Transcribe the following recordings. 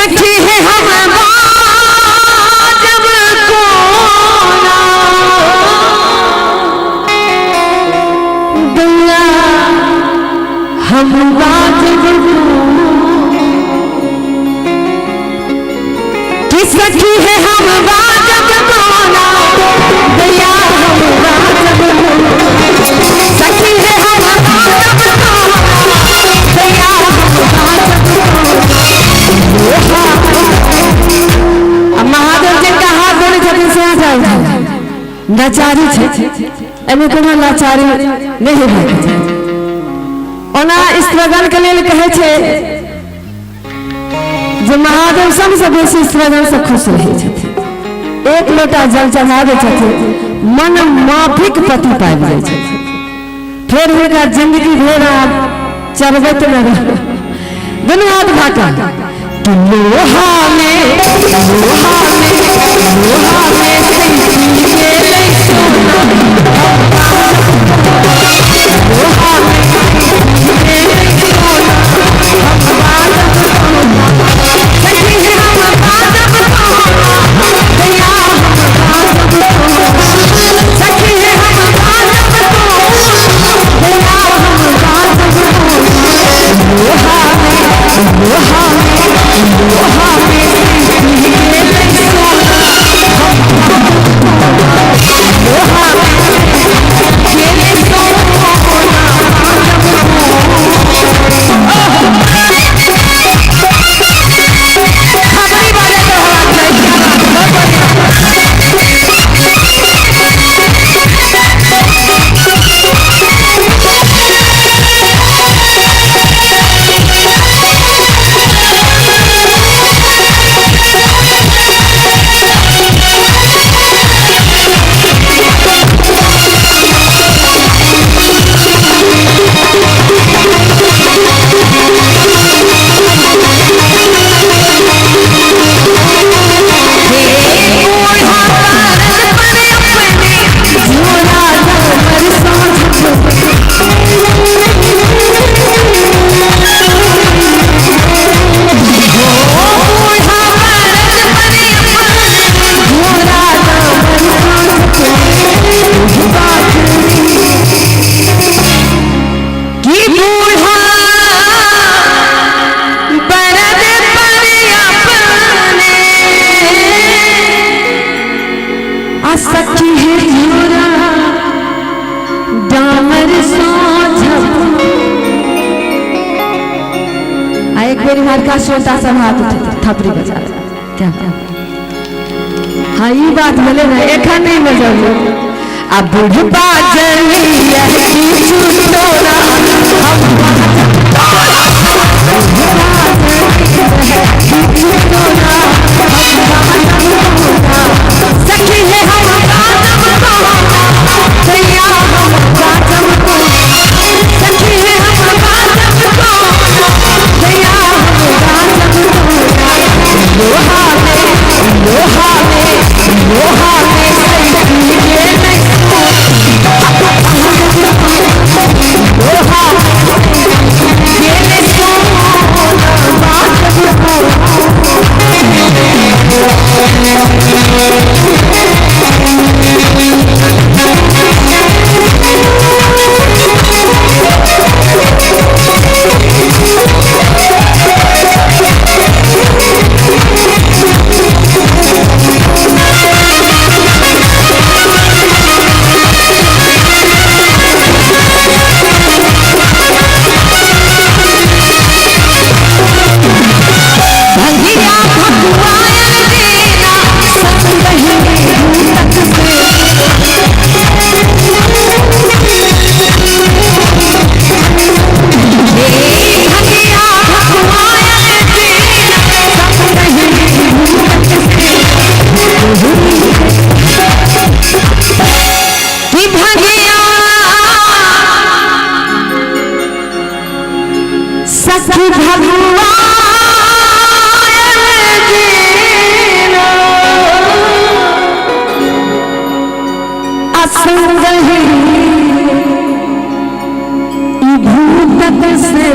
सखी है हम बाजब कोना दैया हम बाजब कि सखी है हम बाजब कोना दैया हम बाजब सखी है हम बाजब कोना दैया हम बाजब आ महादेव जिनका हाथ जोड़ै छथिन से जाइ लाचारी छै एहिमे कोनो लाचारी नहि हेबाक चाही। ओना स्त्रगण के लेल कहै छै जे महादेव सबसँ बेसी स्त्रगण से खुश रहै छथिन। एक लोटा जल चढ़ा दै छथिन, मन माफिक पति पाबि जाइ छथिन। फेर हुनका जिंदगी भरि आब चढ़बैत नहि रहल। दुनू हाथ भाटा लोहा में, लोहा में, लोहा में सैती गेलै सोना, लोहा में सैती गेलै सोना, हम बाजब सोना, सखी हम बाजब सोना, दैया हम बाजब सोना, सखी हम बाजब सोना, दैया हम बाजब सोना, लोहा में, लोहा में, लोहा में सैती गेलै सोना, हम बाजब सोना, लोहा में गेलै सोना, बाजब सोना। खबरी बाजे तो होबाक चाही, क्या बात, बहुत बढ़िया। कि बूढ़ा बरद पर अपने आ सखी है झोरा डामर सो झप। आ एक बेर इम्हरका श्रोता सब हाथ उठेतै, थपड़ी बजा देतै। क्या बात, हाँ ई बात भेलै ने, एखन नहि बजलियै। आ बुढ़बा जलिया किछु तोरा हम किछु तोरा हम बाजब तोरा, सखी हे हम बाजब तोरा, दैया हम बाजब तोरा, सखी हे हम बाजब तोरा, दैया हम बाजब तोरा, लोहा में, लोहा में, लोहा में सैती गेलै लोहा गेलै सोना, बाजब सोना। भंगिया भगवान देना संग ही भूतक से, हे भंगिया भगवान देना संग ही भूतक से, कि भंगिया सखी भगवान देना असंग ही ई भूतक से।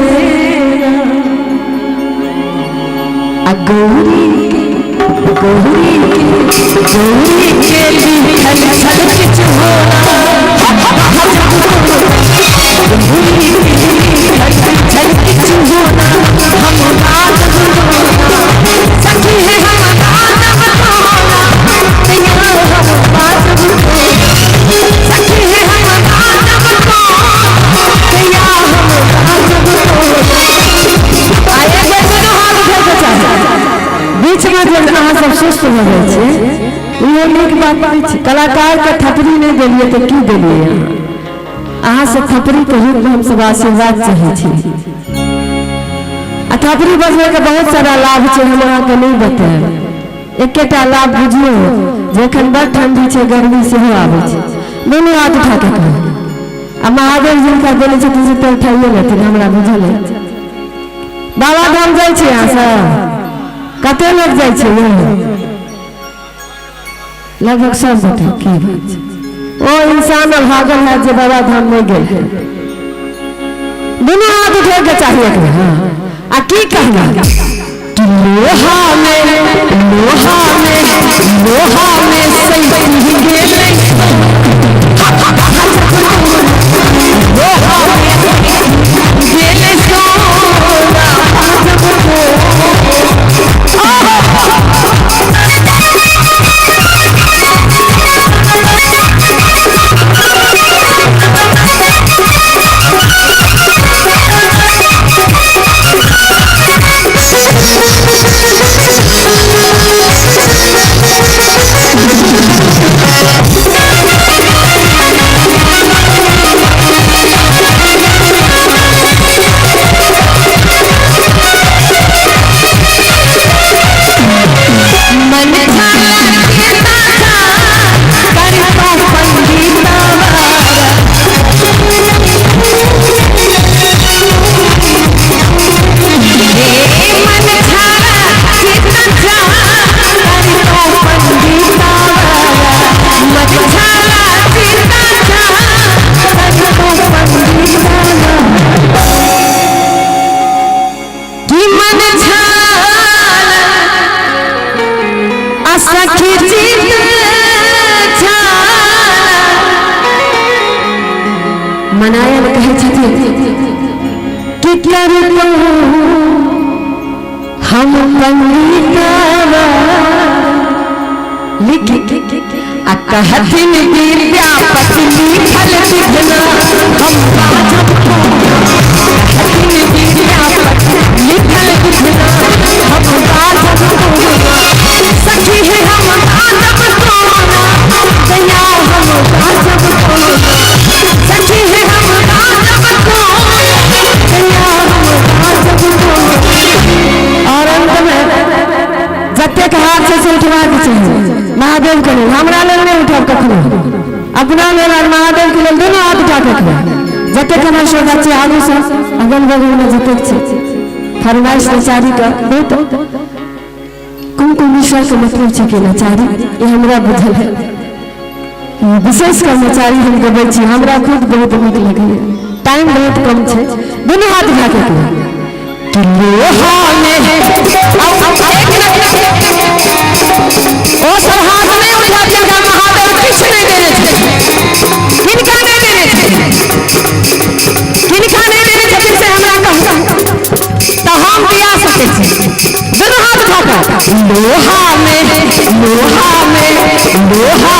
आ गौरी के गौरी के गौरी के लिखल छल किछु होना, गौरी के लिखल छल किछु होना, हम बाजब कोना, सखी हे हम बाजब कोना, तैया हम बाजब कोना, सखी हे हम बाजब कोना, तैया हम बाजब कोना। आ एक बेर दुनू हाथ उठबैके चाही। बीच में जे अहाँ सब सुस्त भऽ जाइ छियै, इहो नीक बात नहि छै। कलाकारके थपड़ी नहि देलियै तऽ की देलियै अहाँ? अहाँ से थपड़ीके रूपमे हमसब आशीर्वाद चाहै छी। आ थपड़ी बजबैके बहुत सारा लाभ छै, हम अहाँके नहि बतायब। एकेटा लाभ बुझियौ जे एखन बड़ ठंडी छै, गर्मी सेहो आबै छै। दुनू हाथ उठा के कहू। आ महादेव जिनका देने छथिन से तऽ उठाइए लेथिन, हमरा बुझल अछि। बाबा धाम जाइ छी अहाँ सब? कते लोक जाइ छै यौ? लगभग सब गोटे। की बात छै, ओ इंसान अभागल है जे बाबा धाम नहि गेल है। दुनू हाथ उठेके चाही एक बेर। हाँ, आ की कहना कि लोहा में लोहा में लोहा में सैती गेलै, लोहा में गेलै सोना, बाजब कोना। मन छाला चिता करता पंडितवारा, हे मन छाला चिता करता पंडितवारा, मन छाला चिता करता पंडितवारा, कि मन छाला आ सखी चित छाला। मनायल कहै छथिन कि करतहुँ हम पंडितवा लिख, आ कहथिन विद्यापति लिखल विधना, हम बाजब कोना, कहथिन विद्यापति लिखल विधना, हम बाजब कोना, सखी हे हम बाजब कोना, दैया हम बाजब कोना, सखी हे हम बाजब कोना, दैया हम बाजब कोना। और अंत में जतेक हाथ छै से उठबाक चाही महादेव के लेल। हमरा लेल नहि उठायब कखनो, अपना लेल और महादेव के लेल दुनू हाथ उठा के कहब। जतेक हमर श्रोता छै आगू से अगल बगल में जतेक छै, फरमाइश नचारी के बहुत। कुमकुम मिश्रा के मतलब छै कि नचारी, ई हमरा बुझल है। विशेष कर नचारी हम गबै छी, हमरा खुद बहुत नीक लगैए। टाइम बहुत कम छै, दुनू हाथ उठा के कहब कि लोहा में एक मिनट, ओ सब हाथ नहि उठा जिनका महादेव किछु नहि देने छथिन। किनका नहि देने छथिन, किनका नहि देने छथिन से हमरा कहू तऽ हम दिया सकै छी। दुनू हाथ उठा कऽ लोहा में लोहा में लोहा